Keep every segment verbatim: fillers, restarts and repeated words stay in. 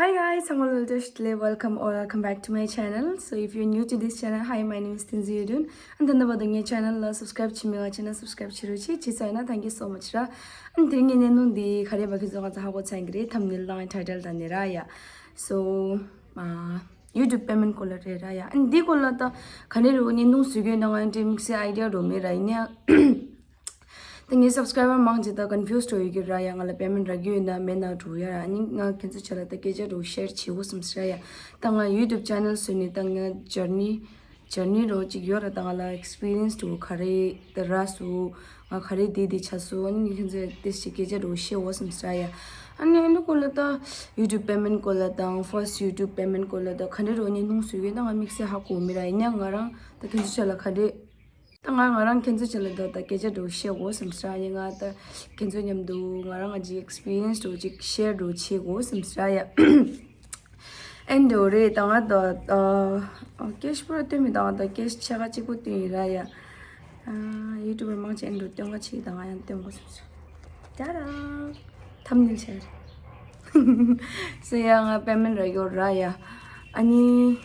Hi guys, I'm Olol Josh Tle. Welcome or welcome back to my channel. So if you're new to this channel, hi, my name is Tinzi Yudun. And then the other new channel, uh, subscribe to me, channel subscribe to Ruchi. Chi Saina, thank you so much. Ra. And then you know the Kare Baki Zoga Hago Sangre, thumbnail and title than the Raya. So uh, YouTube payment color Raya. And the color the Kare Runi no Sugan and Mixi idea Rumi Rainia. ད་ངའི་subscriber་མང་ཆེ་ད་confused་འགྲོ་ཡི་གི་ར་ཡ། ང་ལ་payment་རག་གི་ཡོད་ན་མེད་ན་འགྲོ་ཡ་ར། ཨ་ནི་ང་ཁྱེད་ཚོ་ཆ་ལ་ད་སྐད་ཆ་འགྲོ་share་བྱེད་འོ་བསམ་སི་ར་ཡ། ད་ང་YouTube channel་བཟོས་ནས་ད་ང་journey journey་འགྲོ་ཅིག་ཡོད་ར། ད་ང་ལ་experience་འགྲོ་ག་རེ་ད་ར་སུ་ང་ག་རེ་དེ་དེ་ཆ་སུ། ཨ་ནི་ཁྱེད་ཚོ་དེ་ཞིག་སྐད་ཆ་འགྲོ་བཤད་འོ་བསམ་སི་ར་ཡ། ཨ་ནི་ཨ་ནི་ཀོ་ལ་ད་YouTube payment་ཀོ་ལ་དང་first YouTube payment་ཀོ་ལ་ད་ག་འདྲ་འགྲོ་ཉེ་ནུང་སུ་ཡོད་ད་ང་དམིགས་བསལ་ཧ་གོ་མི་ར། ཡིན་ཡང་ང་རང་ད་ཁྱེད་ཚོ་ཆ་ལ་ག་རེ། ད་ང་ང་རང་ཁྱེད་ཚོ་ཆ་ལ་ད་ད་སྐད་ཆ་འགྲོ་བཤད་འོ་བསམ་སི་ར་ཡ། ང་ད་ཁྱེད་ཚོ་མཉམ་དུ་ང་རང་ང་ཅིག་experience་འགྲོ་ཅིག་share་འགྲོ་བྱེད་འོ་བསམ་སི་ར་ཡ། ཨེན་འགྲོ་རེད་ད་ང་ད་ད་cash་པོ་ར་སྟོན་མི་ད་ང་ད་cash་ཆ་ག་གཅིག་པོ་སྟོན་ཡིན་ར་ཡ། YouTuber་མང་ཆེ་ཨེན་འགྲོ་སྟོན་ག་ཆེ་ད་ང་ཡང་སྟོན་གོ་བསམ་སི་ར། ད་ར་thumbnail་share་སི་ཡ། ང་payment་ར་ཡོད་ར་ཡ། ཨ་ནི།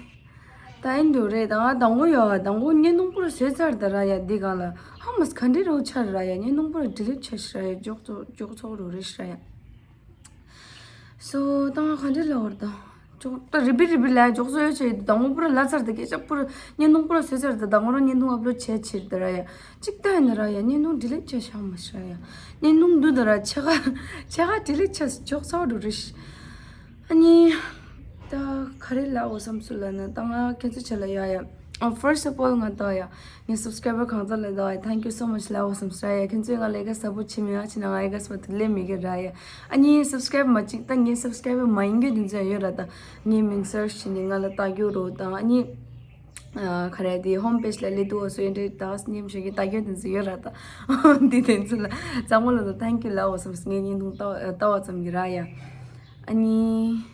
ད་ཨེན་འགྲོ་རེད་ད་ང་དང་པོ་ཡོད་དང་པོ་ཉེ་ནུང་པོ་ར་བཟོས་ཚར་ད་ར་ཡ། འདི་གང་ལ་ཧ་མ་ག་འདྲི་རོ་ཆར་ར་ཡ། ཉེ་ནུང་པོ་ར་delete་ཆ་ཤི་ར་ཡ། འཇོག་ཚོགས་འཇོག་ཚོགས་རོ་རེ་ཤི་ར་ཡ། སོ་ད་ང་ག་འདྲི་ལ་བར་ད་འཇོག་ད་repeat repeat་ལ་འཇོག་ཚོགས་ཡོད་ཆེ་དང་པོ་པོ་ར་ལ་ཚར་ད་སྐད་ཆ་པོ་ར་ཉེ་ནུང་པོ་ར་བཟོས་ཚར་ད་དང་པོ་ར་ཉེ་ནུང་upload་བྱས་ཕྱིར་ད་ར་ཡ། གཅིག་ལྟ་ཡིན་ན་ར་ཡ་ཉེ་ནུང་delete་ཆ་ཤ་མ་ཤི་ར་ཡ། ཉེ་ནུང་འདུ་ད་ར་ཆ་ག་ཆ་ག་delete་ཆ་འཇོག་ཚོགས་རོ་རེ་ཤི། ཨ་ནི། ད་ག་རེ་ལབ་འོ་བསམ་སོང་ལབ་ན་ད་ང་ཁྱེད་ཚོ་ཆ་ལ་ཡ་ཡ། ཨ་first of all་ང་ད་ཡ་ངའི་subscriber་གང་ཚ་ལ་ད་ཡ་thank you so much་ལབ་འོ་བསམ་སོང་ཡ། ཁྱེད་ཚོས་ང་ལ་ཡ་ག་support་བྱེད་མི་ཡ་ཆེ་ན་ང་ཡ་ག་support་ལས་མི་གི་ར་ཡ། ཨ་ནི་subscribe་མ་གཅིག་ད་ངའི་subscriber་མ་ཡིན་གི་དེ་ཚོ་ཡ་ཡོད་ར། ད་ངའི་མིང་search་བྱས་ནས་ང་ལ་ལྟ་རྒྱུ་རོ་ད་ཨ་ནི། ཨ་ག་རེ་དེ་home page་ལ་སླེབས་འདུག་འོ་སོ་ཡ་འདྲེ་ད་སྙེམས་ཤོད་ཀྱི་ལྟ་རྒྱུ་དེ་ཚོ་ཡོད་ར། ད་འདི་དེ་ཚོ་ལ་ཚང་མ་ལ་ད་thank you་ལབ་འོ་བསམ་སོང་ངའི་བརྙན་ཐུང་ལྟ་ལྟ་བ་ཙམ་གི་ར་ཡ། ཨ་ནི།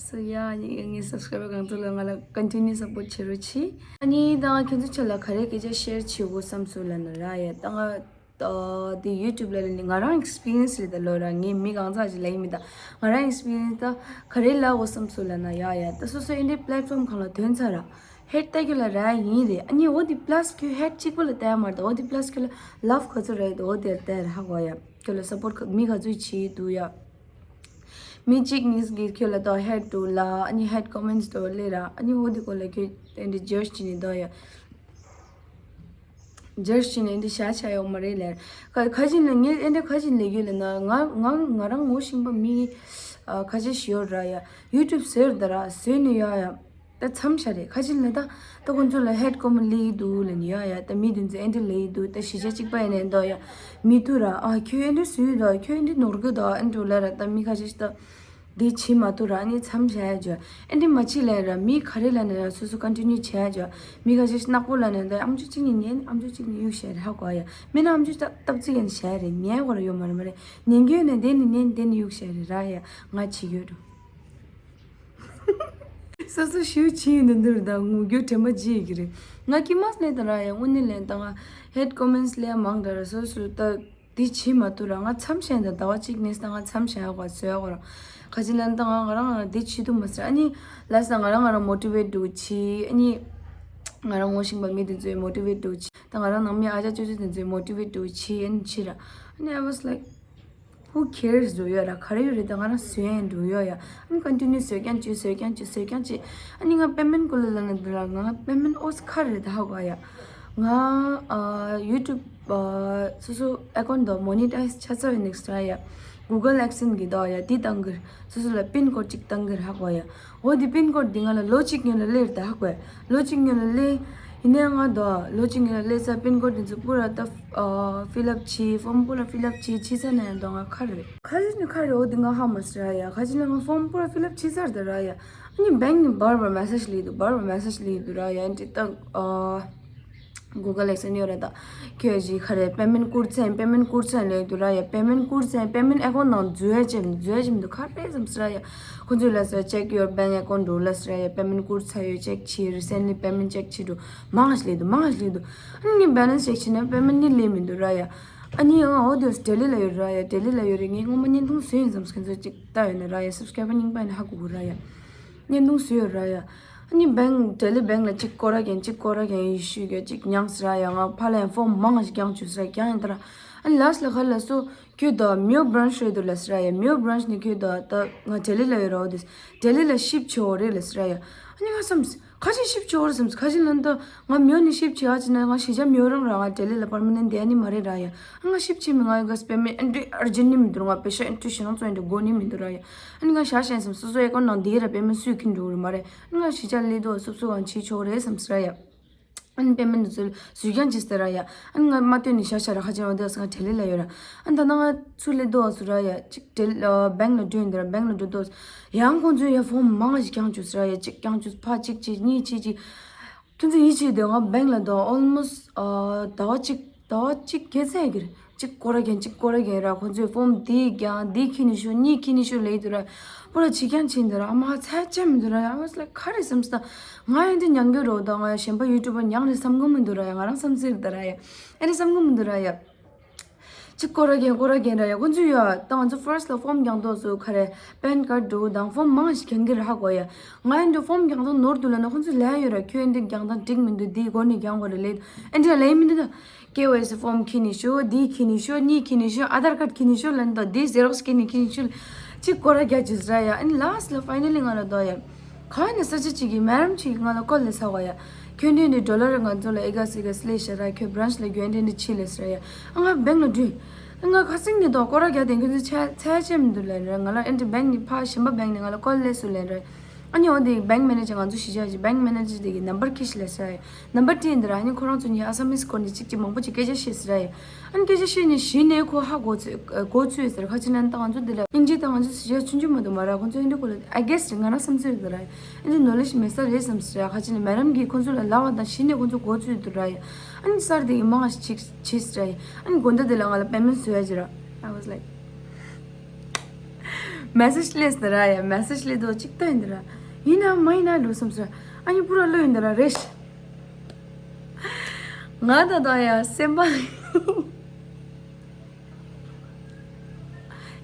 སོ་ཡ་ངའི་subscriber་གང་ཚོ་ལ་ང་ལ་continue support་བྱེད་རོགས་གྱིས། ཨ་ནི་ད་ང་ཁྱེད་ཚོ་ཆ་ལ་ག་རེ་སྐད་ཆ་share་བྱེད་དགོས་བསམ་སོང་ལབ་ན་ར་ཡ། ད་ང་ད་དེ་YouTube་ལ་ལ་ནི་ང་རང་experience་རེད་ད་ལོ་ར། ངའི་མི་གང་ཚ་ཅིག་ལ་ཡིན་མི་ད་ང་རང་experience་ད་ག་རེ་ལབ་དགོས་བསམ་སོང་ལབ་ན་ཡ་ཡ། ད་སོ་སོ་ཨེ་འདྲའི་platform་གང་ལ་ཐོན་ཚར་ར། hate་ལྟ་རྒྱུ་ལ་ར་ཡིན་རེད། ཨ་ནི་འོ་དེ་plus་ཁྱོད་hate་གཅིག་པོ་ལ་ལྟ་ཡ་མ་རེད་ད། འོ་དེ་plus་ཁྱོད་ལ་love་ག་ཚོད་རེད་འོ་དེར་ལྟ་ཡ་ར་ཧ་གོ་ཡ། ཁྱོད་ལ་support་ག་མི་ག་ཚོད་བྱེད་འདུག་ཡ། མི་གཅིག་གཉིས་ཀྱིས་ཁྱོད་ལ་ད་hate་འདུག་ལ་ཨ་ནི་hate comments་འདུག་ལས་ར། ཨ་ནི་འོ་དེ་སྐོར་ལ་ཁྱོད་དེ་འདྲ་judge་བྱེད་ནི་འདུག་ཡ། judge་བྱེད་ནི་འདི་བྱ་བྱ་ཡོད་མ་རེད་ལས། ཁ་ཁ་ཅིག་ལ་ངས་ཨེ་འདྲ་ཁ་ཅིག་ལས་ཡོད་ལ་ན་ང་ང་ང་རང་ངོ་ཤེས་པ་མི་ཨ་ཁ་ཅིག་ཞིག་ཡོད་ར་ཡ། YouTube་བཟོས་ར་ད་ར་བཟོས་ནི་ཡ་ཡ། ད་མཚམས་བཞག་རེད། ཁ་ཅིག་ལ་ད་ད་ཁོང་ཚོ་ལ་hate་comment་ལེགས་འདུག་ལ་ནི་ཡ་ཡ། ད་མི་དེ་ཚོ་ཨེ་འདྲ་ལེགས་འདུག་ད་གཞིས་ཆགས་གཅིག་པ་ཡིན་ནའི་འདུག་ཡ། མི་ཐུ་ར་ཨ་ཁྱོད་ཨེ་འདྲ་སུ་ཡོད་ད་ཁྱོད་ཨེ་འདྲ་ནོར་གི་ད་ཨེ་འདྲ་ལ་ར། ད་མི་ཁ་ཅིག་ད་དེ་བྱེད་མ་ཐུ་ར་ཨ་ནི་མཚམས་བཞག་ཡ་ཇོ། ཨེ་འདྲ་མ་བྱེད་ལ་ར་མི་ག་རེ་ལ་ནི་ར་སོ་སོ་continue་བྱེད་ཡ་ཇོ། མི་ཁ་ཅིག་ནག་པོ་ལ་ནི་ད་ཨམ་ཅོག་གཅིག་ནི་ཉན་ཨམ་ཅོག་གཅིག་ནི་གཡུག་བཞག་རེད་ཧ་གོ་ཡ། མིན་ན་ཨམ་ཅོག་ད་སྟབས་ཚིག་ཡན་བཞག་རེད་ཉན་གོ་ར་ཡོད་མ་རེད་མ་རེད། ཉན་གི་ཡོད་ནི་དེ་ནི་ཉན་དེ་ནི་གཡུག་བཞག་རེད་ར་ཡ། ང་བྱེད་གི་ཡོད་འགྲོ། སོ་སོ་ཞུ་ཕྱིན་ཡོད་འདི་འདིར་ད་ངུ་རྒྱུ་དྲན་པ་བརྗེད་ཀྱི་རེད། ང་ཀི་མ་སླེ་ད་ར་ཡ་དངོས་གནས་ལན་ད་ང་hate comments་སླེ་མང་ད་ར་སོ་སོ་ད་འདི་བྱེད་མ་ཐུབ་ར། ང་མཚམས་བཞག་ད་ཟླ་བ་གཅིག་ནས་ད་ང་མཚམས་བཞག་གོ་བཟོས་གོ་ར། ག་ཅི་ལན་ད་ང་ང་རང་ང་འདི་བྱེད་ཐུབ་མ་ཟེར། ཨ་ནི་ལ་ས་ང་རང་ང་རང་motivate་འགྲོ་བྱེད། ཨ་ནི་ང་རང་ངོ་ཤེས་པ་མི་དེ་ཚོའི་motivate་འགྲོ་བྱེད། ད་ང་རང་ནང་མི་ཨ་ཅག་ཅོ་ཅོ་དེ་ཚོའི་motivate་འགྲོ་བྱེད། ཨ་ནི་བྱེད་ར། ཨ་ནི་I was like Who cares འགྲོ་ཡོད་ར། ག་རེ་ཡོད་རེད་ད། ང་རང་བཟོས་ཡན་འགྲོ་ཡོད་ཡ། ཨ་ནི་continue་བཟོས་ཀྱང་བྱེད་བཟོས་ཀྱང་བྱེད་བཟོས་ཀྱང་བྱེད། ཨ་ནི་ང་payment་སྐོར་ལ་ལབ་ན་འདི་ལ་ང་payment་ཨོ་ཁ་རེད་ད་ཧ་གོ་ཡ། ང་ཨ་YouTube་ཨ་སོ་སོ་account་དོ་monetize་ཆ་ཚར་བའི་next་ཡ། Google AdSense་གི་དོ་ཡ་དེ་བཏང་གིར་སོ་སོ་ལ་pin code་གཅིག་བཏང་གིར་ཧ་གོ་ཡ། འོ་དེ་pin code་འདི་ང་ལ་ལོ་གཅིག་སྔོན་ལ་སླེབས་ད་ཧ་གོ་ཡ། ལོ་གཅིག་སྔོན་ལ་སླེབས། ཡིན་ནའི་ང་དོ་ལོ་གཅིག་སྔོན་ལ་སླེབས་ས་pin code་དེ་ཚོ་པུ་ར་ད་fill up་བྱས། form་པུ་ར་fill up་བྱས་བྱས་ཚར་ན་ཡང་དོ་ང་ཁ་རེད། ཁ་ཅིག་ནི་ཁ་རེད། འོ་དེ་ང་ཧ་མ་སི་ར་ཡ། ཁ་ཅིག་ལ་ང་form་པུ་ར་fill up་བྱས་ཚར་ད་ར་ཡ། ཨ་ནི་bank་ནི་བར་བར་message་སླེབས་འདུག་བར་བར་message་སླེབས་འདུག་ར་ཡ། འདི་ད་Google AdSense་ཡོད་ར་ད། ཁྱོད་ཀྱིས་ག་རེ་payment་བསྐུར་ཚར་ཡིན། payment་བསྐུར་ཚར་ཡིན་ལབ་འདུག་ར་ཡ། payment་བསྐུར་ཚར་ཡིན། payment account་ནང་འཛུལ་ཡ་ཅེ་འཛུལ་ཡ་ཅེ་མི་འདུག་ག་རེ་བསམ་སི་ར་ཡ། ཁོ་ཚོས་ལབ་སོང་check your bank account་འགྲོ་ལབ་སི་ར་ཡ། payment་བསྐུར་ཚར་ཡོད་check་བྱེད། recently payment་check་བྱེད་འགྲོ་མང་ཞིག་སླེབས་འདུག་མང་ཞིག་སླེབས་འདུག་ཨ་ནི་balance་check་བྱས་ན་payment་ནི་སླེབས་མི་འདུག་ར་ཡ། ཨ་ནི་ཡང་འོ་དེ་ལྡི་ལི་ལ་ཡོད་ར་ཡ། ལྡི་ལི་ལ་ཡོད་རེད། ངས་སྔོན་མ་བརྙན་ཐུང་བཟོས་ཡིན་བསམ། ཁྱེད་ཚོ་ཅིག་ལྟ་ཡོད་ན་ར་ཡ། སབ་སི་ཀ་རའེ་བར་རྙིང་པ་ཡིན་ན་ཧ་གོ་གི་ར་ཡ། བརྙན་ཐུང་བཟོས་ཡོད་ར་ཡ། ཨ་ནི་བེང་ལྡི་ལི་བེང་ལ་ཅིག་སྐོར་ར་གྱོན། ཅིག་སྐོར་ར་གྱོན། ཡེ་ཤུ་གྱོན། ཅིག་མྱངས་ཟེར་ར་ཡ། ང་ཕར་ལ་ཡང་ཕོམ་མང་ཞིག་བཀང་བཅུག་ཟེར་ར། བཀང་ཡིན་ད་ར། ཨ་ནི་ལ་སི་ལ་ག་ལ་སོ། ཁྱོད་ད་མེའོ་བྷ་རན་ཆི་རེད་འདུག་ལ་ཟེར་ཡ། མེའོ་བྷ་རན་ཆི་ནས་ཁྱོད་ད་ད་ང་ལྡི་ལི་ལ་ཡོད་ར། འོ་དེ་ལྡི་ལི་ལ་ཤིབ་བྱེད་འོ་རེད་ལ་ཟེར་ཡ། ཨ་ནི་ང་བསམས། ཁ་ཅིག་ཤིབ་བྱེད་འོ་རེད་བསམས། ཁ་ཅིག་ལ་ད་ང་མེའོ་ནས་ཤིབ་བྱེད་ཨ་ཅི་ན་ང་གཞིས་ཆགས་མེའོ་རང་ར། ང་ལྡི་ལི་ལ་པར་མ་ནན་ཊི་བསྡད་ནི་མ་རེད་ར་ཡ། ཨ་ནི་ང་ཤིབ་བྱེད་མི། ང་ཡི་ག་སི་པེ་མེན་ཨེ་འདྲི་ཨར་ཇེན་ནི་མི་འདུག་ང་པེ་ཤ་ཨེ་འདྲི་ཞེ་ནང་ཚོ་ཨེ་འདྲི་དགོས་ནི་མི་འདུག་ར་ཡ། ཨ་ནི་ང་ཞག་ཞན་བསམས། སོ་སོ་ཨེ་ཀོན་ནང་བསྡད་ར་པེ་མེན་སུས་ཁྱེར་འགྲོ་གི་རེད་མ་རེད། ཨ་ནི་ང་གཞིས་ཆགས་སླེབས་དུས་སོབ་སོ་གང་བྱེད་ཆོག་རེད་བསམས་ཟེར་ར་ཡ། ཨ་ནི་པེ་མེན་དུ་ཚུར་ཟུར་རྒྱང་ཅིག་སྟེར་ར་ཡ། ཨ་ནི་ང་མ་སྟོན་ནས་ཤ་ཤ་ར་ཁ་ཅན་བ་དེ་ང་ལྡི་ལི་ལ་ཡོད་ར། ཨ་ནི་ད་ནང་ང་ཚུར་སླེབས་དུས་སུ་ར་ཡ། ཅིག་ལྡི་ལི་བེང་ལ་འགྲོ་ཡིན་དུ་ར། བེང་ལ་འགྲོ་དུས་ཡང་ཁོང་ཚོས་ཡ་ཕོམ་མང་ཞིག་བཀང་བཅུག་ཟེར་ར་ཡ། ཅིག་བཀང་བཅུག་ཕར་ཅིག་བྱེད། གཉིས་བྱེད་ཅིག་ཁྱོད་ཚོ་ཡིད་ཆེས་དེ་ང་བེང་ལ་དང་ཨོལ་མོ་སི་ཊི་ཟླ་བ་གཅིག་ཟླ་བ་གཅིག་གེ་ཚད་ཀྱི་རེད། གཅིག་སྐོར་ར་གྱོན། གཅིག་སྐོར་ར་གྱོན་ར། ཁོང་ཚོས་ཕོམ་དེ་རྒྱག་འདི་ཁྱེར་ནས་ཤོག་གཉིས་ཁྱེར་ནས་ཤོག་ལབ་ཀྱི་འདུག་ར། པུ་ར་བྱེད་རྐྱང་བྱེད་འདུག་ར། ཨ་མ་ཚད་ཅན་མི་འདུག་ར། I was like ག་རེ་བསམ་སྟངས། ང་ཡང་འདི་མྱང་གི་རོ་དང་ང་གཞན་པ་ཡུ་ཊུབ་པར་མྱང་རེད་བསམ་གི་མི་འདུག་ར་ཡ། ང་རང་བསམ་ཚུལ་རེད་ད་ར་ཡ། ཨེ་རེད་བསམ་གི་མི་འདུག་ར་ཡ། གཅིག་སྐོར་ར་གྱོན་སྐོར་ར་གྱོན་ར་ཡ། ཁོང་ཚོས་ཡ་ད་ང་ཚོ་ཕར་སི་ལ་ཕོམ་རྒྱག་དུས་སུ་ག་རེ་པན་ཁཌ་འདྲ་དང་ཕོམ་མང་ཞིག་གྱོན་གི་རེད་ཧ་གོ་ཡ། ང་ཡང་འདི་ཕོམ་རྒྱག་སྟངས་ནོར་འདུག་ལབ་ན་ཁོང་ཚོས་ལབ་ཡོད་ར། ཁྱོད་འདི་རྒྱག་སྟངས་འགྲིག་མི་འདུག་འདི་སྒོ་ནས་རྒྱག་དགོས་རེད་ལབ། ཨེ་འདྲ་ལབ་མི་འདུག་ད། ཀེ་ཝའི་སི་ཕོམ་ཁྱེར་ནས་ཤོག་འདི་ཁྱེར་ནས་ཤོག་གཉིས་ཁྱེར་ནས་ཤོག་ཨ་དྷར་ཁཌ་ཁྱེར་ནས་ཤོག་ལབ་ནས་ད་འདི་ཟེར་རོགས་ཁྱེར་ནས་ཁྱེར་ནས་ཤོག་གཅིག་སྐོར་ར་རྒྱག་བཅུག་ཟེར་ཡ། ཨ་ནི་ལ་སི་ལ་ཕའི་ནལ་ལི་ང་ལ་དོ་ཡ། ག་ནས་ས་ཆ་གཅིག་གི་མེ་ཌམ་གཅིག་གིས་ང་ལ་ཀོལ་ལས་ཚར་བ་ཡ། ཁྱོད་འདྲེ་འདྲེ་ཌོ་ལར་ང་ཚོ་ལ་ཨེ་ག་སི་ག་སི་ལས་ཤ་ར། ཁྱོད་བྷ་རན་ཆི་ལ་རྒྱུ་འདྲེ་འདྲེ་ཕྱི་ལས་ཟེར་ཡ། ཨ་ང་བེང་ལ་འགྲོ། ཨ་ང་ཁ་སང་ནས་དོ་སྐོར་ར་རྒྱག་དེ་ཁྱོད་ཚོ་ཚད་ཚད་ཆེ་མི་འདུག་ལབ་ར། ང་ལ་ཨེ་འདྲེ་བེང་ནས་ཕ་གཞན་པ་བེང་ནས་ང་ལ་ཀོལ་ལས་སུ་ལབ་ར། ཨ་ནི་འོ་དེ་བེང་མེ་ནེ་ཇར་ང་ཚོ་གཞིས་ཆགས་ཀྱི་བེང་མེ་ནེ་ཇར་དེ་གི་ནམ་བར་ཁྱེར་ཤིག་ལབ་ཟེར་ཡ། ནམ་བར་སྤྲད་ཡིན་དུ་ར། ཨ་ནི་ཁོ་རང་ཚོ་གཉིས་ཨ་སམ་མིས་སྐོར་ནས་གཅིག་གཅིག་མང་པོ་ཅིག་སྐད་ཆ་བཤད་ཟེར་ཡ། ཨ་ནི་སྐད་ཆ་བཤད་ནས་གཞི་ནས་ཁོ་ཧ་གོ་ཚོད་གོ་ཚོད་ཟེར། ཁ་ཅིག་ན་ད་ང་ཚོ་འདི་ལ་དབྱིན་ཇི་ད་ང་ཚོ་གཞིས་ཆགས་ཆུང་ཆུང་མ་གཏོགས་མ་ར། ཁོ་ཚོ་ཨེ་འདྲ་གོ་ལ་I guess ང་རང་བསམ་ཚོད་དུ་ར། ཨེ་འདྲ་ནོ་ལེ་ཇི་མེད་ས་རེད་བསམ་ཟེར་ཡ། ཁ་ཅིག་ནས་མེ་ཌམ་གིས་ཁོ་ཚོ་ལ་ལབ་པ་དང་གཞི་ནས་ཁོ་ཚོ་གོ་ཚོད་དུ་ར་ཡ། ཨ་ནི་སར་དེ་གི་མང་ཞིག་བྱེད་ཟེར་ཡ། ཨ་ནི་དགོང་དག་དེ་ལ་ང་ལ་པེ་མེན་བཟོ་ཡ་ཅིག་ར། I was like མེ་སེ་ཇི་སླེབས་ཟེར་ར་ཡ། མེ་སེ་ཇི་སླེབས་དུས་གཅིག་ལྟ་ཡིན་ད་ར། ཡིན་ན་མ་ཡིན་ན་འགྲོ་བསམ་ཟེར། ཨ་ནི་པུ་ར་ལོས་ཡིན་ད་ར་རེད་ཤག་ང་ད་ད་ཡ་སེམས་པ།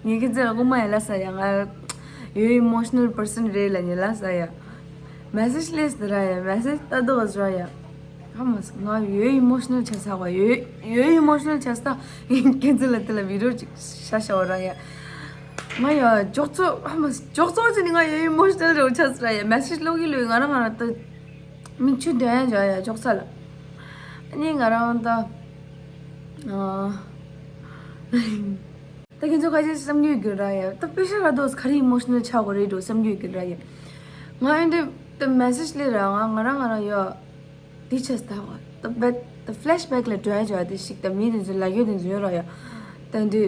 ངས་ཁྱེད་ཚོ་ལ་སྔོན་མ་ཡ་ལབ་ས་ཡ། ང་ཡོད་ཨི་མོ་ཤི་ནལ་པར་སན་རེད་ལབ་ནས་ལབ་ས་ཡ། མེ་སེ་ཇི་སླེབས་ཟེར་ར་ཡ། མེ་སེ་ཇི་ལྟ་དུས་ཟེར་ར་ཡ། ཧ་མ་སི་ང་ཡོད་ཨི་མོ་ཤི་ནལ་ཆགས་ཚར་བ། ཡོད་ཡོད་ཨི་མོ་ཤི་ནལ་ཆགས་ས། ཁྱེད་ཚོ་ལ་དེ་ལ་བི་ཌི་ཡོ་ཅིག་ཤ་ཤ་བ་ར་ཡ། ང་ཡ་ཅོག་ཙེ་ཧ་མ་སི་ཅོག་ཙེ་ཅི་ནི་ང་ཡོད་ཨི་མོ་ཤི་ནལ་རེ་བ་ཆགས་ས་ར་ཡ། མེ་སེ་ཇི་ལོག་གི་ལོས་ང་རང་ང་རང་ད་མིག་ཆུ་འདོན་ཡ་འཇོག་ཡ་ཅོག་ས་ལ། ཨ་ནི་ང་རང་ད་ཨ། ད་ཁྱེད་ཚོ་ཁ་ཤས་བསམ་རྒྱུ་ཡོད་ཀྱི་ར་ཡ། ད་པེ་ཤ་ར་དོ་ག་རེ་ཨི་མོ་ཤི་ནལ་ཆགས་དགོས་རེད་འགྲོ་བསམ་རྒྱུ་ཡོད་ཀྱི་ར་ཡ། ང་ཨེ་འདྲ་ད་མེ་སེ་ཇི་སླེབས་ར་ང་ང་རང་ང་རང་ཡ། འདི་ཆགས་ད་བ་ད་བེད་ད་ཕེ་ལེ་ཤི་བེག་ལ་འགྲོ་ཡ་ཅོ་ཡ་དེ་ཞིག་ད་མི་དེ་ཚོ་ལ་ཡོད་དེ་ཚོ་ཡོད་ར་ཡ། ད་འདི་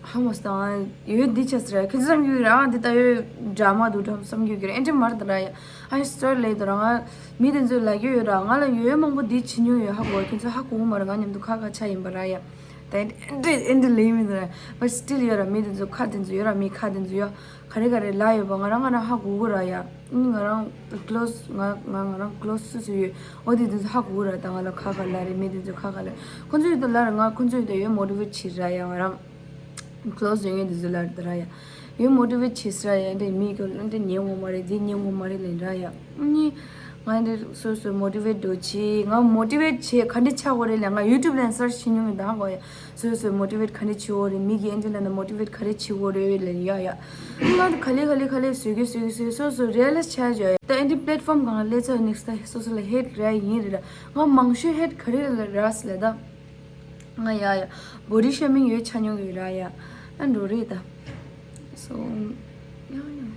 ཧ་མ་སི་ད་ཡོད་འདི་ཆགས་ར་ཁྱེད་ཚོ་བསམ་རྒྱུ་ཡོད་ར། འདི་ད་ཡོད་ཌ་ར་མ་འདུག་འགྲོ་བསམ་རྒྱུ་ཡོད་ཀྱི་ར། ཨེ་འདྲ་མ་རེད་ད་ར་ཡ། ཨ་ནི་སི་ཊར་ལེ་ད་ར་ང་མི་དེ་ཚོ་ལ་ཡོད་ཡོད་ར། ང་ལ་ཡོད་མང་པོ་འདི་བྱེད་མྱོང་ཡོད་ཧ་གོ། ཁྱེད་ཚོ་ཧ་གོ་མ་རེད། ང་མཉམ་དུ་ཁ་ཁ་ཆ་ཡིན་པ་ར་ཡ། ད་ཨེ་འདྲ་ཨེ་འདྲ་ལེ་མི་ད་ར། བ་སི་ཊིལ་ཡོད་ར། མི་དེ་ཚོ་ཁ་དེ་ཚོ་ཡོད་ར། མི་ཁ་དེ་ཚོ་ཡོད། ག་རེ་ག་རེ་ལབ་ཡོད་པ་ང་རང་ང་རང་ཧ་གོ་གི་ར་ཡ། ང་རང་ཀི་ལོ་སི་ང་ང་ང་རང་ཀི་ལོ་སི་སུ་སུ་ཡོད། འོ་དེ་དེ་ཚོ་ཧ་གོ་གི་ར། ད་ང་ལ་ཁ་ཁ་ལབ་རེད། མི་དེ་ཚོ་ཁ་ཁ་ལབ། ཁོ་ཚོ་ཡོད་དོ་ལབ་ར། ང་ཁོ་ཚོ་ཡོད་དོ་ཡོད་མོ་ཊི་ཝེ་ཊི་བྱེད་ར་ཡ། ང་རང་ཀི་ལོ་སི་ཡོད་ངེས་དེ་ཚོ་ལབ་ར་ཡ། ཡོད་མོ་ཊི་ཝེ་ཊི་བྱེད་ས་ར་ཡ། འདྲ་མི་ཀོ་འདྲ་ཉན་ངོ་མ་རེད། འདི་ཉན་ངོ་མ་རེད་ལབ་ར་ཡ། ཨ་ནི་ང་འདི་སོ་སོ་མོ་ཊི་ཝེ་ཊི་འགྲོ་ཆེ། ང་མོ་ཊི་ཝེ་ཊི་བྱེད་ག་འདྲ་ཆགས་དགོས་རེད་ལབ་ང་ཡུ་ཊུབ་ལ་སར་ཆི་བྱེད་མྱོང་མེད་ད་ཧ་གོ་ཡ། སོ་སོས་མོ་ཊི་ཝེ་ཊི་ག་འདྲ་བྱེད་དགོས་རེད། མི་གིས་ཨེ་འདྲ་ལབ་ན་མོ་ཊི་ཝེ་ཊི་ག་རེ་བྱེད་དགོས་རེད་ལབ་ཡ་ཡ། ང་ག་ལེ་ག་ལེ་ག་ལེ་བཟོས་གི་བཟོས་གི་བཟོས། སོ་སོ་རི་ཡ་ལའི་ཛི་བྱས་བྱས་ཡ། ད་ཨེ་འདྲ་པི་ལེ་ཊི་ཕོམ་སྒང་ལ་སླེབས་ཚར་ནེག་སི་ཊ་སོ་སོ་ལ་ཧེ་ཊི་རག་ཡིན་རེད་ལ། ང་མང་ཤོས་ཧེ་ཊི་ག་རེ་ལ་རག་ཟེར་ལབ་ད། ང་ཡ་ཡ་བོ་ཌི་ཤེ་མིང་ཡོད་ཆ་མྱོང་ཡོད་ར་ཡ། ཨ་འགྲོ་རེད་ད། སོ་ཡ་ཡ།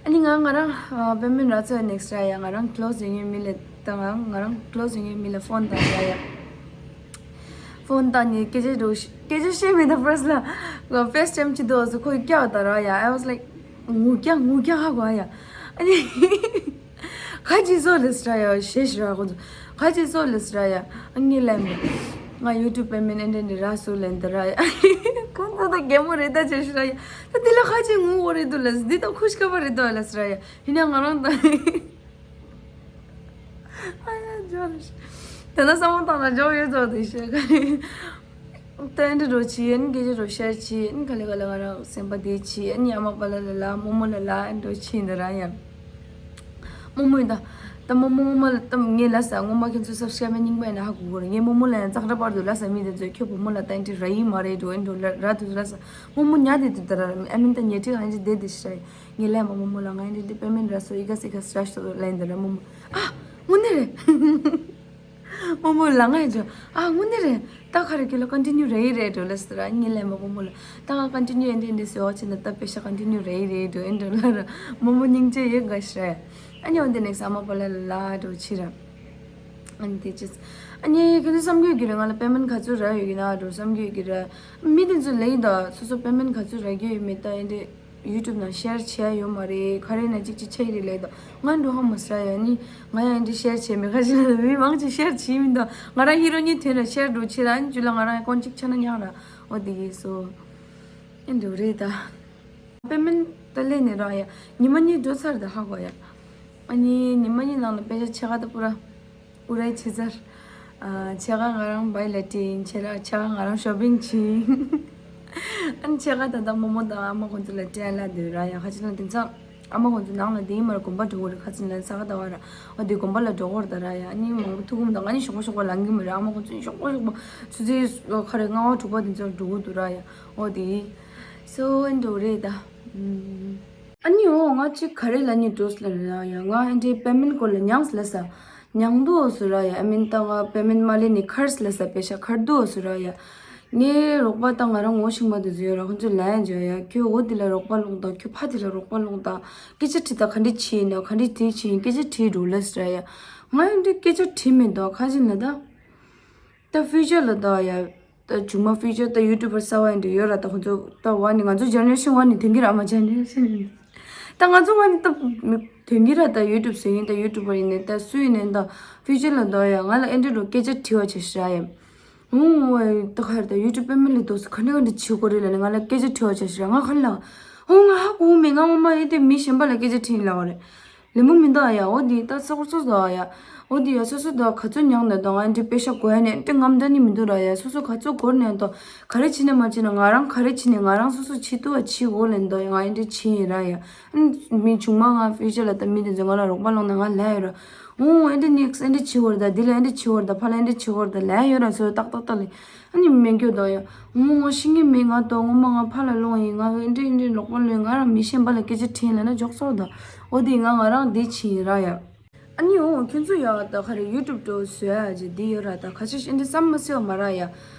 ཨ་ནི་ང་ང་རང་ཨ་པེ་མེན་རག་ཚར་ནེག་སི་ཊ་ར་ཡ། ང་རང་ཀི་ལོ་སི་ཡོད་མཁན་མི་ལ་ད་ང་ང་རང་ཀི་ལོ་སི་ཡོད་མཁན་མི་ལ་ཕོན་བཏང་ར་ཡ། ཕོན་བཏང་ནས་སྐད་ཆ་འགྲོ་སྐད་ཆ་བཤད་མེད་ད། ཕར་སི་ལ་ང་ཕེ་ཊི་ཊའིམ་བྱེད་དུས་སུ་ཁོས་སྐྱག་ད་ར་ཡ། I was like ངུ་རྐྱང་ངུ་རྐྱང་ཧ་གོ་ཡ། ཨ་ནི་ཁ་ཅིག་སོ་ལེ་སི་ར་ཡ་ཞེས་ཞུ་ར་ཁོ་ཚོ། ཁ་ཅིག་སོ་ལེ་སི་ར་ཡ། ཨ་ངས་ལན་མེད། ང་ཡུ་ཊུབ་པེ་མེན་ཨེ་འདྲ་འདྲ་རག་སོ་ལན་ད་ར་ཡ། ཁོ་ཚོ་ད་གད་མོ་རེད་ད་ཅེས་ཞུ་ར་ཡ། ད་འདི་ལ་ཁ་ཅིག་ངུ་འོ་རེད་འདུག་ལ། འདི་ད་ཁུ་ཤི་ཁ་པ་རེད་འདུག་ལ་སི་ར་ཡ། ཡིན་ན་ང་རང་ད། ཨ་ཡ་ཇོ་ལ་ཤི། དེ་ན་བསམ་བློ་བཏང་ན་འཇོག་ཡོད་ཚོད་དེ་ཤོད་ག་རེ། ད་ཨེ་འདྲ་འགྲོ་ཆི་ཨེ་སྐད་ཆ་འགྲོ་ཤར་ཆི་ཨེ་ག་ལེ་ག་ལེ་ང་རང་སེམས་པ་བདེ་ཆི་ཨེ་ཨ་མ་པ་ལ་ལ་ལ་རྨོ་མོ་ལ་ལ་ཨེ་འགྲོ་ཆི་འདི་ར་ཡ། རྨོ་མོ་ཡིན་ད། ད་རྨོ་མོ་རྨོ་མོ་ལ་ད་ངས་ལ་ས་རྨོ་མོ་ཁྱེད་ཚོ་སབ་སི་ཀ་རབ་རྙིང་པ་ཡིན་ན་ཧ་གོ་གོ་ར་ངས་རྨོ་མོ་ལ་ཡང་ཙག་སྒྲ་པར་དུ་ལ་ས་མི་དེ་ཚོས་ཁྱོད་བུ་མོ་ལ་ད་ཨེ་འདྲ་ར་ཡི་མ་རེད་འགྲོ་ཨེ་འགྲོ་ལ་ར་དུ་ལ་ས་རྨོ་མོ་ཉལ་དེ་དུ་ད་ར་ཨ་མིན་ད་ཉལ་ཁྲི་གང་ཅི་བསྡད་དེ་ཤི་ར་ཡི་ངས་ལ་རྨོ་མོ་ལ་ང་ཨེ་འདྲ་དེ་པེ་མེན་ར་སོ་ཡི་ག་སི་ག་སི་ར་ཤོ་ལ་ཡིན་ད་ར་རྨོ་མོ་ཨ་དངོས་གནས་རེད། རྨོ་མོ་ལ་ང་ཡི་འགྲོ་ཨ་དངོས་གནས་རེད། ད་ག་རེ་ཁྱོད་ལ་ཀོན་ཊི་ནིའུ་རེད་རེད་འགྲོ་ལ་ཟེར་ཨ་ཉི་ལས་མ་རྨོ་མོ་ལ་ད་ང་ཀོན་ཊི་ནིའུ་ཨེ་འདྲ་ཨེ་འདྲ་ཟེར་བ་ཆེ་ན་ད་པེ་ཤ་ཀོན་ཊི་ནིའུ་རེད་རེད་འགྲོ་ཨེ་འགྲོ་ལ་ར་རྨོ་མོ་སྙིང་རྗེ་ཡོད་ག་ཤ་རེད། ཨ་ཉི་འོན་ཏེ་ནེག་སི་ཨ་མ་པ་ལ་ལ་འགྲོ་ཆི་ར། ཨ་ནི་དེ་ཅི། ཨ་ཉི་ཁྱོད་ཚོ་བསམ་གྱི་ཡོད་ཀྱི་རེད་ང་ལ་པེ་མེན་ག་ཚོད་རག་ཡོད་ཀྱི་ན་འགྲོ་བསམ་གྱི་ཡོད་ཀྱི་རེད། མི་དེ་ཚོ་ལ་ཡིན་ད་སོ་སོ་པེ་མེན་ག་ཚོད་རག་གི་ཡོད་མེད་ད་ཨེ་འདྲ། ཡུ་ཊུབ་ནང་ཤེར་བྱས་ཡོད་མ་རེད། ག་རེ་ན་གཅིག་གཅིག་ཆགས་ཀྱི་རེད་ལབ་དང་། ང་འགྲོ་ཧ་མ་སྲ་ཡོད་ནི། ང་ཡང་འདི་ཤེར་བྱས་མེད་ཁ་ཅིག་ལ་མི་མང་ཅིག་ཤེར་བྱས་མི་འདུག་ང་རང་ཧི་རོ་གཉིས་དོན་ལ་ཤེར་འགྲོ་ཆེ་ར་ཨ་ནི་ཅུ་ལ་ང་རང་ཡང་ཀོན་གཅིག་ཆ་ན་ཉག་ར་འོ་དེ་གིས་སོ། ཨེ་འདུག་རེད་ད། པེ་མེན་ད་ལས་ནས་ར་ཡ། ཉི་མ་གཉིས་འགྲོ་ཚར་ད་ཧ་གོ་ཡ། ཨ་ནི་ཉི་མ་གཉིས་ནང་ལ་པེ་ཤ་ཆེ་ག་ད་པུ་ར། ཨུ་རའི་ཆི་ཚར། ཨ་ཆ་ག་ང་རང་བའི་ལ་ཏི་ཡིན་ཆེ་ར་ཆ་ག་ང་རང་ཤོ་པིང་ཆི་ཡིན། ཨ་ནི་ཆ་ག་ད་ལྟ་རྨོ་མོ་དང་ཨ་མ་ཁོང་ཚོ་ལ་སྤྲད་ལ་འདོད་ར་ཡ་ཁ་ཅིག་ལ་དེང་སང་ཨ་མ་ཁོང་ཚོ་ནང་ལ་དེ་ཡིན་མར་དགོན་པ་འགྲོ་གི་རེད་ཁ་ཅིག་ལ་ས་ག་ད་བ་ར་ཨ་དེ་དགོན་པ་ལ་འགྲོ་གོ་ར་ད་ར་ཡ་ཨ་ནི་མང་པོ་ཐུག་གི་མི་འདུག་ང་ནི་ཞོགས་པ་ཞོགས་པ་ལངས་གི་མི་རེད་ཨ་མ་ཁོང་ཚོ་ཞོགས་པ་ཞོགས་པ་ཆུ་ཚོད་ཁ་རེ་ལྔ་པ་དྲུག་པ་དེ་ཚོ་འགྲོ་གི་འདུག་ར་ཡ་ཨོ་དེ་སོ་ཨེ་འགྲོ་རེད་ད། ཨ་ནི་འོ་ང་ཅིག་ག་རེ་ལ་ནི་འགྲོ་ལ་ར་ཡ་ང་ཨེ་འདྲའི་པེ་མེན་སྐོར་ལ་ཉང་ལ་ས། ཉང་དུ་འོ་སུ་ར་ཡ་ཨ་མིན་ད་ང་པེ་མེན་མ་ལེ་ནི་ཁར་སི་ལ་ས་པེ་ཤ་ཁར་དུ་འོ་སུ་ར་ཡ། ངའི་རོགས་པ་ད་ང་རང་ངོ་ཤེས་མ་དུ་ཟེར་ཡོད་ར་ཁོང་ཚོས་ལན་བརྗོད་ཡ་ཁྱོད་འོ་དེ་ལ་རོགས་པ་སློང་དང་ཁྱོད་ཕ་དེ་ལ་རོགས་པ་སློང་དང་སྐད་ཆ་དྲི་ད་ག་འདྲི་བྱེད་ཡིན་ན་ག་འདྲི་དེ་བྱེད་ཡིན་སྐད་ཆ་དྲི་འགྲོ་ལ་སི་ར་ཡ། ང་ཡང་འདྲི་སྐད་ཆ་དྲི་མི་འདུག་ཁ་ཅིག་ན་ད། ད་ཕིའུ་ཅར་ལ་ད་ཡ། ད་ཆུང་མ་ཕིའུ་ཅར་ད་ཡུ་ཊུབ་པར་གསར་བ་ཡིན་འདྲ་ཡོད་ར་ད་ཁོང་ཚོ་ད་བ་ནི་ང་ཚོ་ཇེ་ནེ་རེ་ཤན་བ་ནི་དེང་གི་ར་མ་ཇེ་ནེ་རེ་ཤན་ཡིན། ད་ང་ཚོ་བ་ནི་ད་དེང་གི་ར་ད་ཡུ་ཊུབ་བཟོ་ཡིན་ད་ཡུ་ཊུབ་པར་ཡིན་ནས་ད་སུ་ཡིན་ནས་ད་ཕིའུ་ཅར་ལ་ད་ཡ་ང་ལ་ཨེ་འདྲ་འགྲོ་སྐད་ཆ་དྲི་བ་བྱེད་ཤི་ར་ཡ། ཧུང་ད་ག་ར་ད་ཡུ་ཊུབ་པེ་མེན་ལི་དོ་སུ་ག་འདྲ་ག་འདྲ་བྱེད་དགོས་རེད་ལ་ནི་ང་ལ་སྐད་ཆ་དྲི་བ་བྱེད་ཤི་ར་ང་ག་ལ། ཧུང་ང་ཧ་གོ་མེད་ང་ངོ་མ་ཡིན་ཏེ་མི་གཞན་པ་ལ་སྐད་ཆ་དྲིས་ལ་བ་རེད། ལེ་མོ་མི་འདུག་ཨ་ཡ། འོ་འདི་ད་ས་ཁོ་ཚོ་འདུག་ཨ་ཡ། འོ་འདི་ཡ་སོ་སོ་འདུག་ག་ཚོད་མྱངས་ནས་འདུག་ང་འདི་པེ་ཤ་གོ་ཡ་ནས་འདི་ངམ་འདྲ་ནི་མི་འདུག་ར་ཡ། སོ་སོ་ག་ཚོད་གོར་ནས་འདུག་ག་རེ་བྱེད་ནས་མ་བྱེད་ན་ང་རང་ག་རེ་བྱེད་ནས་ང་རང་སོ་སོ་བྱེད་ཐུབ་པ་བྱེད་དགོས་ལེན་འདུག་ང་འདི་བྱེད་ཡིན་ར་ཡ། མི་ཆུང་མ་ང་ཕིའུ་ཅར་ལ་ད་མི་དེ་ཚོ་ང་ལ་རོགས་པ་སློང་ན་ང་ལས་ཡོད་ར། འོ་འདི་ནེག་སི་འདི་བྱེད་དགོས་ར་ད་འདི་ལ་འདི་བྱེད་དགོས་ར་ད་ཕ་ལ་འདི་བྱེད་དགོས་ར་ད་ལས་ཡོད་ར་སོ་ཏག་ཏག་ཏག་ལས། ཨ་ནི་མེད་རྒྱུ་དང་ཡ། ངོ་ངོ་ཤེས་ངེས་མེད་ང་དོ་ངོ་མ་ང་ཕ་ལ་ལོང་ཡིན་ང་འདྲི་འདྲི་ལོག་པ་ལོས་ང་རང་མི་ཤེས་པ་ལ་སྐད་ཆ་དྲིས་ལ་ན་འཇོག་སོག་དང་། འོ་དེ་ང་ང་རང་འདི་ཕྱིན་ཡིན་ར་ཡ། ཨ་ནི་འོ་ཁྱོད་ཚོ་ཡ་ད་ག་རེ་ཡུ་ཊུབ་འགྲོ་བཟོ་ཡ་ཅི་འདི་ཡོད་ར་ད་ག་ཅི་འདི་བསམ་མ་སེ་བ་མ་ར་ཡ། ཨ་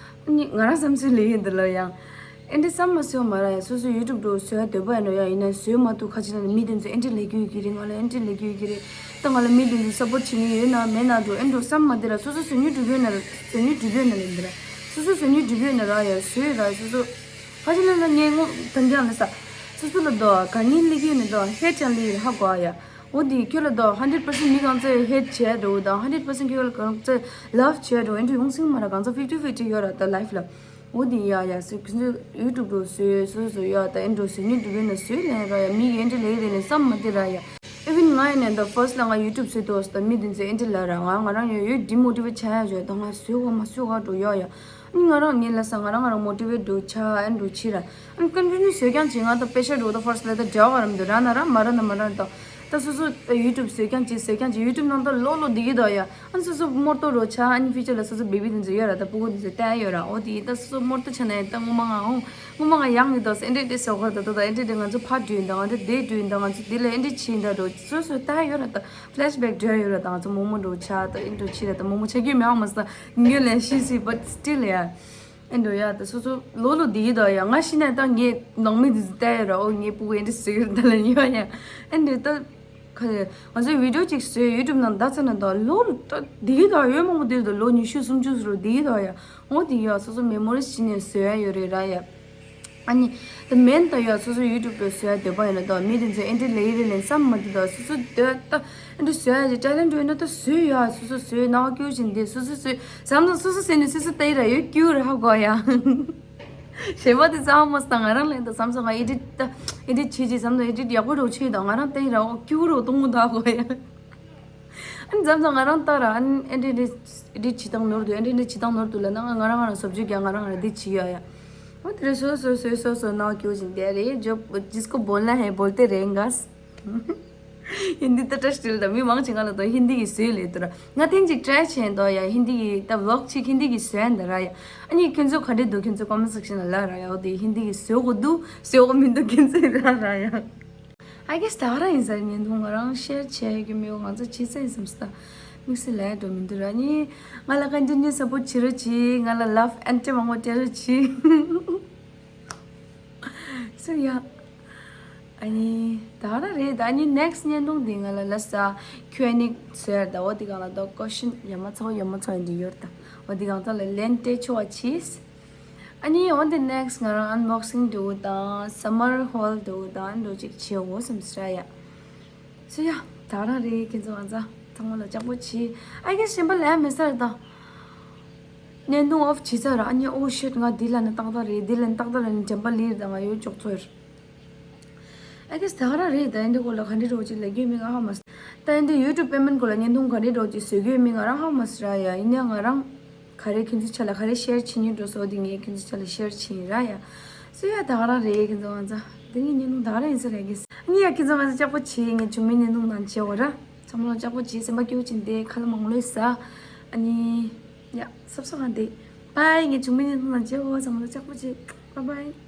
ནི་ང་རང་བསམ་སེ་ལས་ཡིན་འདི་ལ་ཡང་། ཨེ་འདྲ་བསམ་མ་སོང་མ་ར་ཡ། སོ་སོ་ཡུ་ཊུབ་འགྲོ་བཟོ་ཡ་འདོད་པ་ཡིན་ནོ་ཡ་ཡིན་ན་བཟོས་མ་ཐུབ་ཁ་ཅིག་ན་ནི་མི་དེ་ཚོ་ཨེ་འདྲ་ལས་རྒྱུ་ཡོད་ཀྱི་རེད་ང་ལ་ཨེ་འདྲ་ལས་རྒྱུ་ཡོད་ཀྱི་རེད། ད་ང་ལ་མི་དེ་ཚོ་སབ་པོར་བྱེད་མཁན་ཡོད་ན་མེད་ན་འགྲོ་ཨེ་འགྲོ་བསམ་མ་དེ་ར་སོ་སོ་བཟོ་ཉུལ་འགྲུབ་ཡོད་ན་བཟོ་ཉུལ་འགྲུབ་ཡོད་ན་ལས་འདི་ར་སོ་སོ་བཟོ་ཉུལ་འགྲུབ་ཡོད་ན་ར་ཡ་བཟོས་ར་སོ་སོ་ཁ་ཅིག་ལ་ལ་ངས་ངོ་དང་རྒྱང་ལ་ས་སོ་སོ་ལ་དོ་ག་ངའི་ལས་རྒྱུ་ཡོད་ན་དོ་ཧེ་ཅང་ལས་ཧ་གོ་ཡ། འོ་དེ་ཁྱོད་ལ་དོ་ཧན་ཌེ་རེཌ་པར་སེན་ཊི་མི་གང་ཚོས་ཧེ་ཊི་བྱས་འགྲོ་དང་ཧན་ཌེ་རེཌ་པར་སེན་ཊི་ཁྱོད་ལ་གང་ཚོས་ལབ་བྱས་འགྲོ་ཨེ་འགྲོ་ཡོང་སྲིད་མ་ར་གང་ཚོ་ཕིབ་ཊི་ཕིབ་ཊི་ཡོད་ར་ད་ལའིཕ་ལ། འོ་དེ་ཡ་ཡ་སུ་ཁྱོད་ཚོ་ཡུ་ཊུབ་འགྲོ་བཟོས་སོ་སོ་ཡ་ད་ཨེ་འགྲོ་བཟོས་ཉིད་འགྲུབ་ཡོད་ན་བཟོས་ལེན་ར་ཡ་མི་ཡེ་འདྲ་ལེ་རེ་ལེ་བསམ་མ་དེ་ར་ཡ། ཨི་ཝིན་ང་ཡིན་ནས་ད་ཕར་སི་ཊི་ལ་ང་ཡུ་ཊུབ་བཟོས་ཏོ་ད་མི་དེ་ཚོས་ཨེ་འདྲ་ལབ་ར་ང་ང་རང་ཡོད་ཡོད་ཌི་མོ་ཊི་ཝེ་ཊི་བྱ་ཡ་བྱོས་ད་ང་བཟོས་གོ་མ་བཟོས་ག་འགྲོ་ཡ་ཡ། ཨ་ནི་ང་རང་ངའི་ལ་ས་ང་རང་ང་རང་མོ་ཊི་ཝེ་ཊི་འགྲོ་ཆ་ཨེ་འགྲོ་ཆི་ར། ཨ་ནི་ཀོན་ཊི་ནིའུ་བཟོས་ཀྱང་ཅི་ང་ད་པེ་ཤ་འགྲོ་ད་ཕར་སི་ཊི་ལ་ད་འདྲ་བ་རམ་འདུག་ར་ན་ར་མ་ར་ན་མ་ར་ད། ད་སོ་སོ་ཡུ་ཊུབ་བཟོས་ཀྱང་ཅི་བཟོས་ཀྱང་ཅི་ཡུ་ཊུབ་ནང་ད་ལོ་ལོ་བསྡད་ཀྱི་འདུག་ཡ། ཨ་ནི་སོ་སོ་མོར་ཏོ་རོ་ཆ་ཨ་ནི་ཕི་ཅར་ལ་སོ་སོ་བེ་བི་དེ་ཚོ་ཡོད་ར་ད་སྤུ་གུ་དེ་ཚོ་བལྟ་ཡོད་ར་འོ་དེ་ད་སོ་སོ་མོར་ཏོ་ཆ་ན་ཡ་ད་ངོ་མ་ང་འོང་ངོ་མ་ང་ཡང་ཡོད་ད་སེ་འདྲེ་འདྲེ་སོ་གར་ད་ད་ད་འདྲེ་འདྲེ་ང་ཚོ་ཕ་འགྲོ་ཡིན་ད་ང་ཚོ་དེ་ལ་འདྲེ་འདྲེ་ཆི་ཡིན་ད་འགྲོ་སོ་སོ་བལྟ་ཡོད་ར་ད་ཕི་ལེ་ཤི་བེག་འདྲ་ཡོད་ར་ད་ང་ཚོ་མོ་མོ་འགྲོ་ཆ་ད་ཨེ་འགྲོ་ཆི་ར་ད་མོ་མོ་ཆ་རྒྱུས་མེད་འོང་མ་ས་ད་ངོས་ལ་ཤི་སི་བཊ་སི་ཊིལ་ཡ། ཨེ་འགྲོ་ཡ་ད་སོ་སོ་ལོ་ལོ་བསྡད་ཀྱི་འདུག་ཡ། ང་ཤི་ན་ད་ངའི་ནང་མི་འདི་ཚོ་བལྟ་ཡ་ར་ཨོ་ངའི་སྤུ་གུ་ཨེ་འདྲ་བཟོས་ཡོད་ད་ལ་ཡོད་ཡ། ཨེ་འདྲ་ད་ག་ང་ཚོའི་བི་ཌིའོ་གཅིག་བཟོས་ཡུ་ཊུབ་ནང་བརྡ་ཚ་ན་ད་ལོ་ལོ་ད་བསྡད་ཀྱི་འདུག་ཡོད་མང་པོ་བསྡད་འདུག་ལོ་ཉི་ཤུ་སུམ་ཅུ་ཟེར་བསྡད་ཀྱི་འདུག་ཡ། ཨོ་དེ་ཡ་སོ་སོ་མེ་མོ་རི་སི་བྱས་ནས་བཟོ་ཡ་ཡོད་རེད་ར་ཡ། ཨ་ནི། ད་མེན་ད་ཡ་སོ་སོ་ཡུ་ཊུབ་པའི་བཟོ་ཡ་འདོད་པ་ཡོད་ན་ད་མི་དེ་ཚོས་ཨེ་འདྲ་ལས་ཡི་རེད་ལན་བསམ་མ་དེ་ད་སོ་སོ་འདོད་ད་ཨེ་འདྲ་བཟོ་ཡ་ཅིག་ཊེ་ལེན་ཊི་ཡོད་ན་ད་བཟོས་ཡ་སོ་སོ་བཟོས་ནང་ཀྱུ་བཞིན་དེ་སོ་སོ་བཟོས་བསམ་ད་སོ་སོ་བཟོས་ནས་སོ་སོ་ལྟ་ཡི་ར་ཡོད་ཀྱུ་ར་ཧ་གོ་ཡ། གཞན་པ་དེ་ཚང་མ་ས་ང་རང་ལན་ད་བསམ་ས་ང་ཨེ་ཌིཊ་ད་ཨེ་ཌིཊ་བྱེད་ཅིག་བསམ་ད་ཨེ་ཌིཊ་ཡག་པོ་རོ་ཆེ་ད་ང་རང་ལྟ་ཡི་ར་ཨོ་ཀྱུ་རོ་གཏོང་མོ་ད་ཧ་གོ་ཡ། ཨ་ནི་མཚམས་མཚམས་ང་རང་ལྟ་ར། ཨ་ནི་ཨེ་འདྲ་འདྲ་འདྲ་བྱེད་སྟངས་ནོར་འདུག་ཨེ་འདྲ་འདྲ་བྱེད་སྟངས་ནོར་འདུག་ལབ་ན། ང་ང་རང་ང་རང་བཟོ་བཅོས་རྒྱག་ང་རང་ང་རང་འདི་བྱེད་ཡོད་ཡ། འོ་དེ་རེད། སོ་སོ་སོ་སོ་སོ་ནང་སྐྱོ་བཞིན་བསྡད་རེད། जो जिसको बोलना है बोलते रहेंगा। ཧིན་དི་ད་བཀྲ་ཤིས་བདེ་ལེགས་ད། མི་མང་ཆེ་ང་ལ་ད་ཧིན་དི་གི་བཟོས་ལབ་འདུག་ར། ང་ཐེངས་གཅིག་ཊི་རའི་བྱས་འདུག་ཡ། ཧིན་དི་གི་ད་བི་ལོག་ཅིག་ཧིན་དི་གི་བཟོས་འདུག་ར་ཡ། ཨ་ནི་ཁྱོད་ཚོ་ག་འདྲ་འདུག་ཁྱོད་ཚོ་ཀོ་མེན་སེག་ཤན་ལ་ལབ་ར་ཡ། འོ་དེ་ཧིན་དི་གི་བཟོ་དགོས་འདུག་བཟོ་དགོས་མི་འདུག་ཁྱོད་ཚོས་ལབ་ར་ཡ། I guess ད་ག་རང་ཡིན་ས་རེད། བརྙན་ཐུང་ང་རང་ཤེར་བྱས་ཡོད་ཀྱི་མེད་པ་ང་ཚོ་བྱེད་ས་ཡིན་བསམ་སོང་། དམིགས་བསལ་ལས་འགྲོ་མི་འདུག་ར། ཨ་ནི་ང་ལ་ཀོན་ཊི་ནིའུ་སཔོར་ཊི་བྱེད་རོགས་གྱིས། ང་ལ་ལབ་ཨེན་ཊི་མང་པོ་སྤྲད་རོགས་གྱིས། སོ་ཡ། ཨ་ནི་ད་ག་རང་རེད་ད། ཨ་ནི་ནེག་སི་ཊི་བརྙན་ཐུང་དེ་ང་ལ་ལབ་ས་ཁྱོད་ཨ་ནི་ཟེར་ད། འོ་དེ་སྒང་ལ་ད་ཀོ་ཤན་ཡ་མ་ཚོ་ཡ་མ་ཚོ་ཡ་འདི་ཡོད་ད། འོ་དེ་སྒང་ད་ལ་ལན་སྤྲད་ཆོག་པ་གྱིས། ཨ་ནི་འོ་དེ་ནེག་སི་ཊི་ང་རང་ཨན་བོག་སིང་འདྲ་བོ་དང་སམ་མར་ཧོལ་འདྲ་བོ་དང་འདྲ་བོ་ཅིག་བྱེད་འོ་བསམ་ས་ཡ། སོ་ཡ། ད་ག་རང་རེད་ཁྱེད་ཚོ། ང་ཚོ་ཚང་མ་ལ་ལྕགས་པོ་བྱེད། I guess དྲན་པ་ལས་མེད་ས་རེད་ད། བརྙན་ཐུང་ཨོཕ་བྱེད་ཚར་ར། ཨ་ནི་ཨོ་ཤིཊ་ང་འདི་ལ་ནི་ཏག་ཏག་རེད། འདི་ལ་ནི་ཏག་ཏག་ལ་ནི་དྲན་པ་ལིར་དང་ང་ཡོད་ཅོག་ཚོད། I guess ད་ག་རང་རེད་ད། ཨེ་འདི་སྐོར་ལ་ག་འདྲ་འདྲ་བོ་ཅིག་ལབ་རྒྱུ་མིན་ང་ཧ་མ་སོང་། ད་ཨེ་འདི་ཡུ་ཊུབ་པེ་མེན་ཊི་སྐོར་ལ་བརྙན་ཐུང་ག་འདྲ་འདྲ་བོ་ཅིག་བཟོ་རྒྱུ་མིན་ང་རང་ཧ་མ་སོང་ར་ཡ། ཡིན་ནའང་ང་རང་ག་རེ་ཁྱེད་ཚོའི་ཆ་ལ་ག་རེ་ཤེར་བྱེད་སྙིང་འདོད་སོགས་དེ་ངས་ཁྱེད་ཚོའི་ཆ་ལ་ཤེར་བྱེད་ཡིན་ར་ཡ། སོ་ཡ། ད་ག་རང་རེད་ཁྱེད་ཚོ། ང་ཚོ་དེ་ངའི་བརྙན་ཐུང་ད་ག་རང་ཡིན་ས་རེད་གི། ངས་ཡ་ཁྱེད་ཚོ་ང་ཚོ་ལྕགས་པོ་བྱེད། ངས་བྱུང་མིན་བརྙན་ཐུང་ནང་བྱེད་འོ་ར། ཚང་མ་ལ་ལྕགས་པོ་བྱེད། སེམས་པ་སྐྱིད་པོ་བྱེད་དེ་ཁ་ལག་མང་ལོས་ཟ། ཨ་ནི་ཡ་སོབ་སོབ་གང་དེ། བཱའི། ངས་བྱུང་མིན་བརྙན་ཐུང་ནང་བྱེད་འོ། ཚང་མ་ལ་ལྕགས་པོ་བྱེད། བཱའི་བཱའི།